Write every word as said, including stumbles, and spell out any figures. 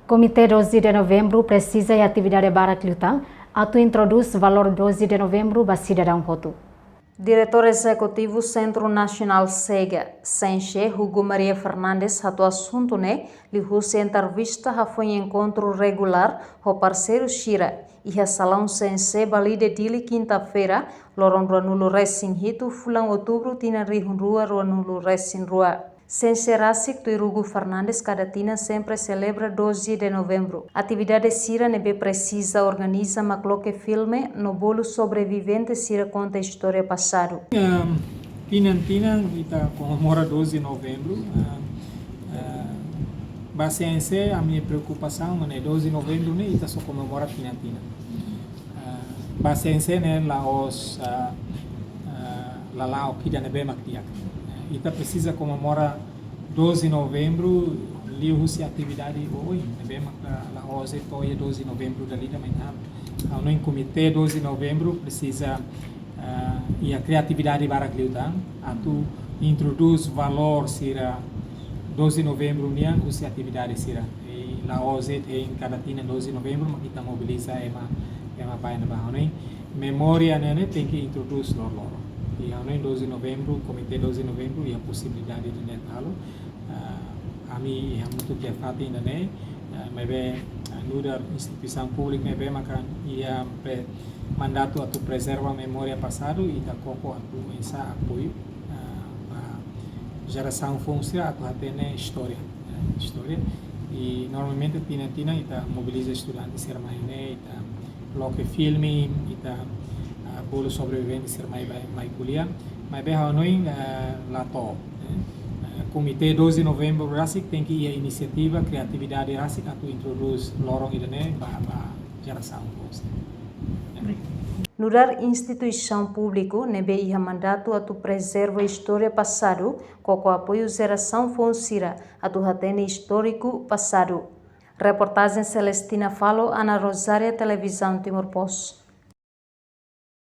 Komité doze de Novembru presiza iha atividade barak liután atu introdús valór doze de Novembru ba sidadaun hotu. Diretór Ezekutivu Sentru Nasionál SEGA, Senxe Hugo Maria Fernandes, hato'o asuntu ne'e liuhusi entrevista hafoin enkontru regulár ho parseiru sira iha salaun Senxe Balide, Dili, kinta-feira, loron ruanulu resin hitu fulan Outubru tinan rihun rua ruanulu resin rua. Senxe rasik, Tuir Hugo Fernandes, kada tinan sempre selebra doze de Novembru. Atividade sira ne'ebé presiza organiza mak loke filme no bolu sobrevivente sira konta istória pasadu. Ehm, tinan-tinan ita komemora doze de Novembru. Ehm, eh, ba Senxe, ami-nia preokupasaun mak ne'e doze de Novembru ne'e ita só komemora tinan-tinan. Ah, ba Senxe ne'e la'ós, ah, ah, lala'ok ida ne'ebé mak di'ak. Eh, ita presiza komemora doze de Novembru liuhusi atividade oioin ne'ebé mak, ah, la'ós de'it to'o iha doze de Novembru dala ida, maibé ha'u hanoin Komité doze de Novembru presiza, ah, iha kriatividade barak liután atu introdús valór sira doze de Novembru nian husi atividade sira. I la'ós de'it hein kada tinan doze de Novembru mak ita mobiliza ema, ema ba iha ne'ebá. Ha'u hanoin memória ne'e, ne'e tenke introdús loroloron. I ha'u hanoin doze de Novembru, Komité doze de Novembru iha posibilidade ida-ne'e atu halo. Ah, ami iha hamutuk iha fatin ida-ne'e, ah, maibé, ah, nu'udar instituisaun públika ne'ebé maka iha pre-, mandatu atu prezerva memória pasadu, ita koko atu oinsá apoiu, ah, ba jerasaun foun sira atu hatene istória, eh, istória. I normalmente tinan-tinan ita mobiliza estudante sira mai ne'e, ita loke filme, ita, ah, bolu sobrevivente sira mai, mai, mai ko'alia. Maibé ha'u hanoin, eh, la to'o, eh. Eh, Komité doze de Novembru rasik tenke iha inisiativa, kriatividade rasik atu introdús loron ida-ne'e ba, ba jerasaun foun sira. Nu'udar instituisaun públiku ne'ebé iha mandatu atu prezerva istória pasadu, koko apoiu jerasaun foun sira atu hatene istóriku pasadu. Reportajen Celestina Falo, Ana Rosária, Televizaun Timor Post.